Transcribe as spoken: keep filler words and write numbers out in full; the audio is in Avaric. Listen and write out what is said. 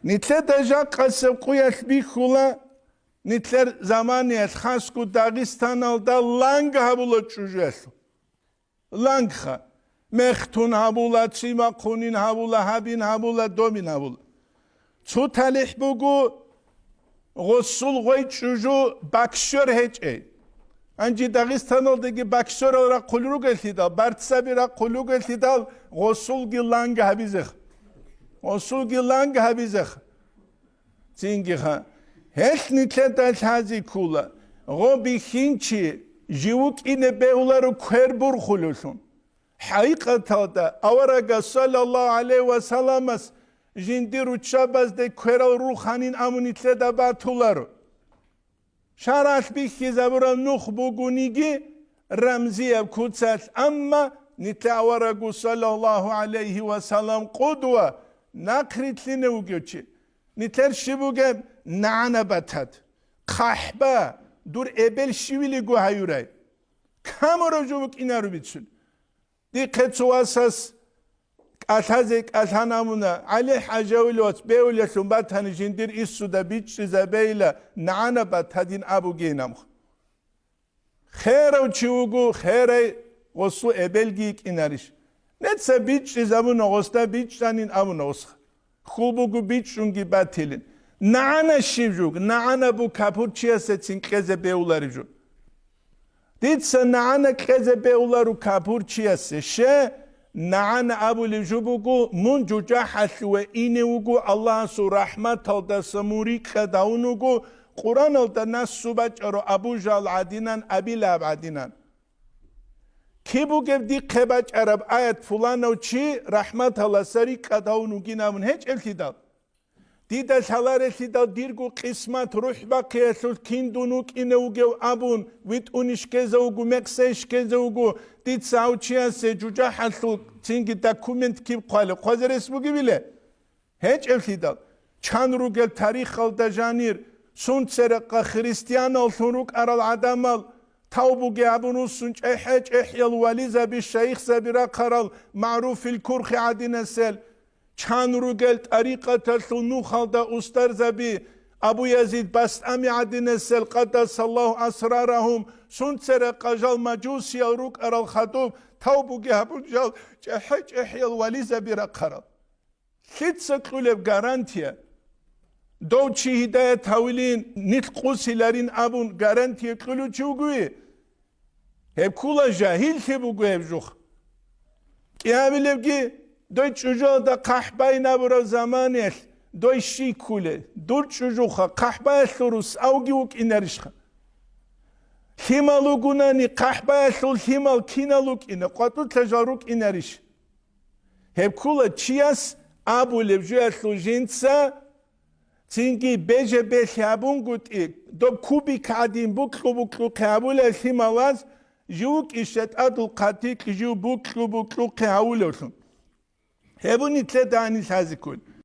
Нилъеда жакъасеб къуялъ бихьула, нилъер заманиялъ хасго Дагъистаналда ланг гьабула чӀужуялъул. Лангха. Мехтун гьабула, цимахъунин гьабула, гьабин гьабула, домин гьабула. Цо талихӀ буго, гъосул гъой чӀужу боксёр гьечӀей. Гьанже Дагъистаналдаги боксёрал рахъул ругелъидал, барцаби рахъул ругелъидал, гъосулги ланг гьабизех. Гъосулги ланг гьабизех. Цингиха, гьелъ нилъеда лъази ккула, гъо бихьинчи жив вукӀине бегьуларо квер бурхулевлъун. ХӀакъикъаталда, аварагас, саллаллагьу гӀалайгьи ва салламас, жиндир руччабазде кверал руханин абун нилъеда батуларо. ШаргӀалъ бихьизабураб нух бугониги рамзияб куцалъ, амма нилъер аварагу, саллаллагьу гӀалайгьи ва саллам, къудва, нахърилълъине вугев чи. Нилъер щиб бугеб? НагӀана батад. ХъахӀба, дур эбел щивилиго гьаюрай. Камурав жо букӀинаро бицун. Дихъе цо васас кӀалъазе кӀалъан абуна, ГӀали ХӀажавил вац бевлъун батани, жиндир иссуда бичӀчӀизабейила, нагӀана батадин абугейин амх. Херав чи вуго, херай, гъосул эбелги йикӀинарищ? Неца бичӀчӀизабуна, гъосда бичӀчӀанин абуна гъосха. Хьул буго бичӀчӀунги батилин. НагӀана щиб жуг? НагӀана бу капурчиясецин кьезе бегьулареб жо. Дица нагӀана кьезе бегьуларо капурчиясе. Ще, нагӀана абулеб жо буго, мун жужахӀалъуве ине вуго, Аллагьасул рахӀматалдаса мун рикӀкӀад гьавун вуго, Къуръаналда нассу бачӀаро Абу Жагьл гӀадинан, Аби Лагьаб гӀадинан. Киб бугеб дихъе бачӀараб аят пуланав чи рахӀматаласа рикӀкӀад гьавун вугин абун гьечӀеблъидал? Дида лъаларелъидал дирго къисмат рухӀ бахъиялъулъ кин дун вукӀине вугев абун, витӀунищ ккезе вуго, мекъсейищ ккезе вуго, дица гьав чиясе жужахӀалъул цинги документ киб хъвалеб, хъвазе рес бугебиле? ГьечӀеблъидал, чан ругел тарихалда жанир, сунцерекъа христианаллъун рукӀарал гӀадамал, тавбуги гьабун руссун чӀехӀе-чӀехӀиял вализаби, шайихзаби рахъарал МагӀруфил Курхи гӀадинасел, чан ругел тӀарикъаталъул нухалда устарзаби, Абу Язид БастӀами гӀадинасел, къаддасаллагьу асрарагьум, сунцерекъа жал мажусиял рукӀарал хадуб, тавбуги гьабун жал чӀехӀе-чӀехӀиял вализаби рахъарал. Лъица кьулеб гарантия? Дов чи гьидаят гьавилин, нилъ къусиларин абун гарантия кьулев чи вугови? Гьеб ккула жагьиллъи буго гьеб жух. КӀиабилебги, дой чӀужуялда хъахӀбайин абураб заманаялъ дой щий ккулей? Дур чӀужуха, хъахӀбаялъул рус авги вукӀинарищха? Лъимал вугунани, хъахӀбаялъул лъимал кинал вукӀина, къватӀулъа жал рукӀинарищ? Гьеб ккула чияс абулеб жоялъул жинца, цинги беже-белъи гьабунгутӀи, доб кубик гӀадин букьу-букьухъе гьабулел лъималаз, жив вукӀища тӀадул хъатикь жив букьу-букьухъе гьавулевлъун. Гьеб нилъеда гьанилъазиккун.